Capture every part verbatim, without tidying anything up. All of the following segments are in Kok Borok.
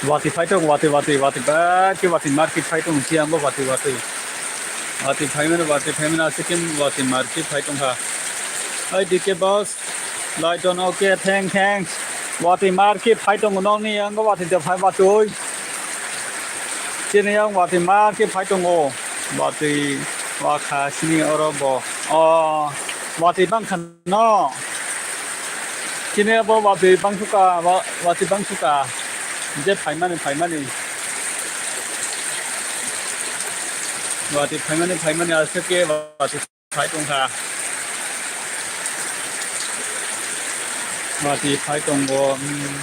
Watwi phai tong, watwi, watwi, watwi, ba khe watwi market phai tong, siyango watwi, watwi. Watwi phai mano, watwi phai mano, aswk khe watwi market phai tong kha. Ai D K boss, Lighton, okay, thank, thanks. Watwi market phai tongo, nokni yango watwi de phai watwi. Chini yang watwi market phai tongo. Watwi wakha sini oro bo. O, watwi bangkha no. Chini bo watwi bangsuka, wa-, watwi bangsuka. Je phaimani, phaimani. Watwi phaimani, phaimani, aswk khe watwi phai tongkha. Watwi phai tongo, mm.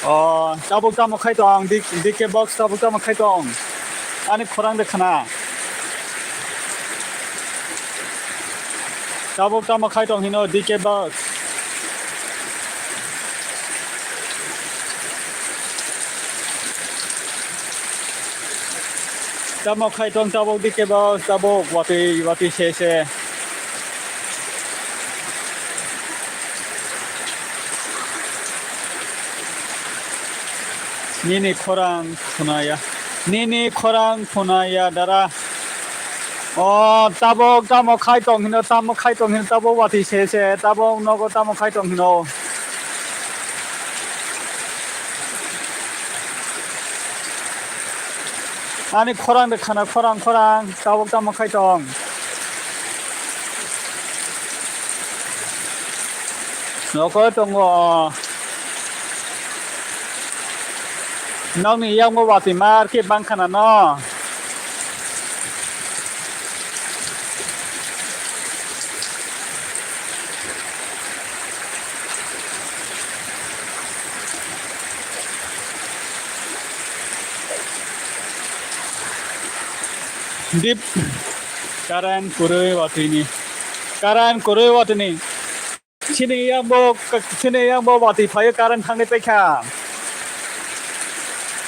O, tabuk tamo khai tong, D-, D K boss tabuk tamo khai tong. Ani khorang de khana. Tabuk tamo khai tong hino D K boss. Tamo khai tong tabuk D K boss, tabuk watwi, watwi se se. Nini khorang khunaya, nini khorang khunaya dara. O tabuk tamo khai tong hino, tamo khai tong hino, tabuk watwi se se, tabuk nogo tamo khai tong hino. Ani khorang de khana, khorang, khorang, tabuk tamo khai tong. Noko tongo. Nokni yango watwi mar khe bang khana no. Deep current kwrwi watwini. Current kwrwi watwini. Chini yang bo, chini yang bo watwi phaio current thangwi paikha.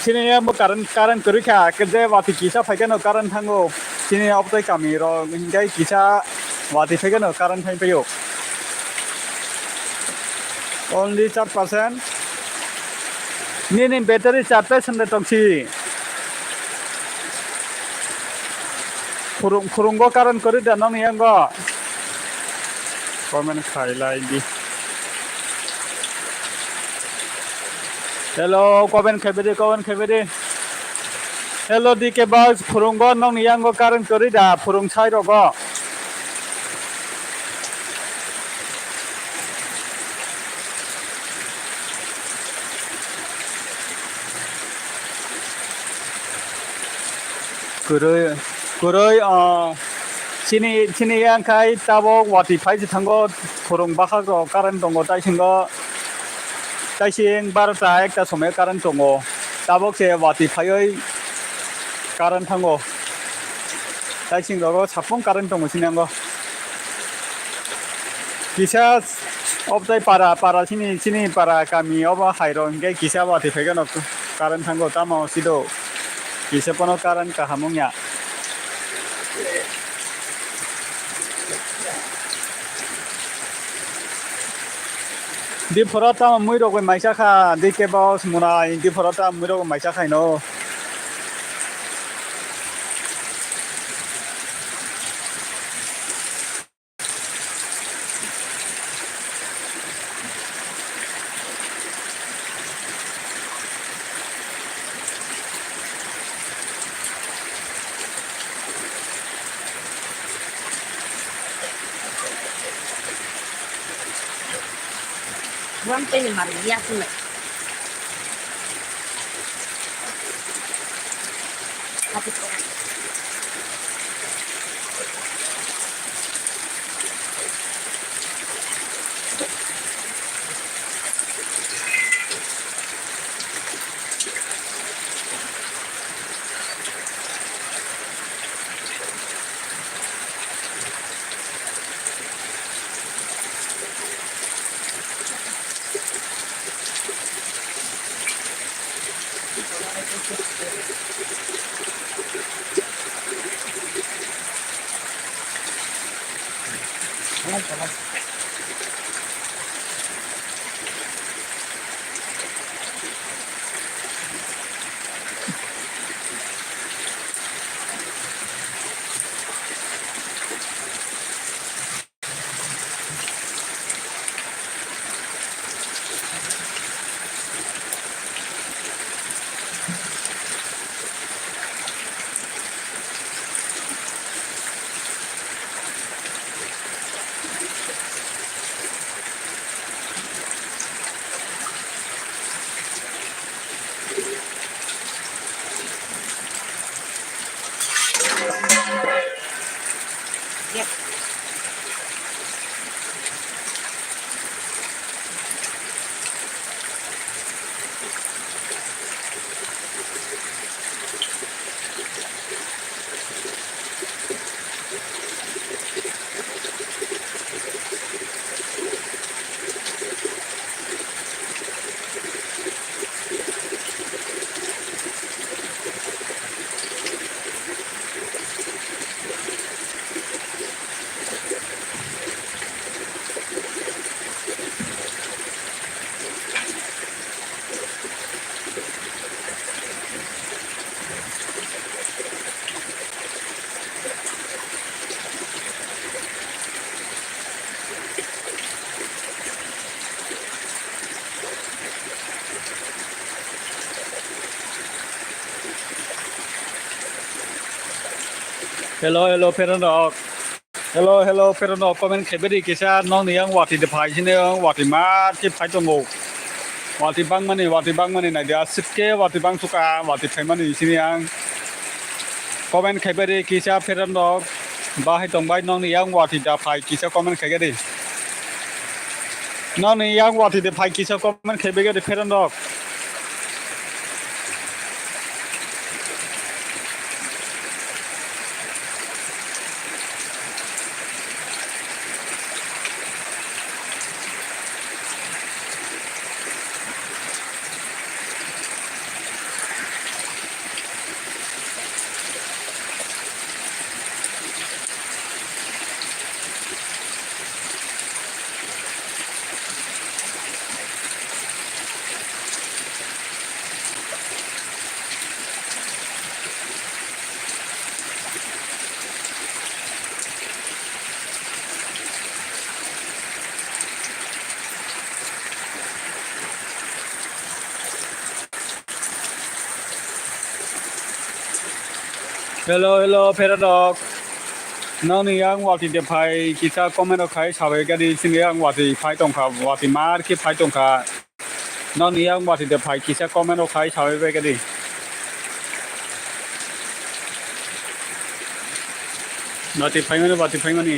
Chini yang bo current, current kwrwi kha. Khe je watwi kisa phaikhe no current thango. Chini obtwi kami rok hinkhe kisa watwi phaikhe no current thangwi paio. Only char percent. Nini battery charge swnde tongsi. Khurung, khurungo current kwrwi da nokni yango. Comment khailai di. Hello, comment khaibidi, comment khaibidi. Hello, D K boss, khurungo nokni yango current kwrwi da, khurung sai rogo. Kwrwi, kwrwi, ah, chini, chini yang khai tabuk watwi phai se thango, khurung bakhak rok current tongo, tai singo, tai sing barota ekta somoi current tongo, tabuk se watwi phaiwi current thango, tai sing rogo sapung current tongo chini yango. Kisa obtai para, para chini, chini para kami obo hai rok hinkhe kisa watwi phai kheno current thango tamo sido. Kisa pono current kaham wngya. Diphoro tamo mui rok bai maisa kha, D K boss mwnai, diphoro tamo mui rok bai maisa khaino. Buang teh ni maru ya tu. Hello, hello, pherang rok. Hello, hello, pherang rok. Comment khaibai di kisa, nokni yang watwi de phai sini, yang watwi mar khe phai tongo. Watwi bangmani, watwi bangmani nai dia, sik khe watwi bang suka, watwi phaimani sini yang. Comment khaibai di kisa, pherang rok. Bahai tong bai nokni yang watwi da phai kisa comment khaibai di. Nokni yang watwi de phai kisa comment khaibai di, pherang rok. Hello, hello, pherang rok. Nokni yang watwi de phai kisa comment rok khai sabai gadi sini yang watwi phai tongkha, watwi mar khe phai tongkha. Nokni yang watwi de phai kisa comment rok khai sabai bai gadi. Watwi phaimani, watwi phaimani.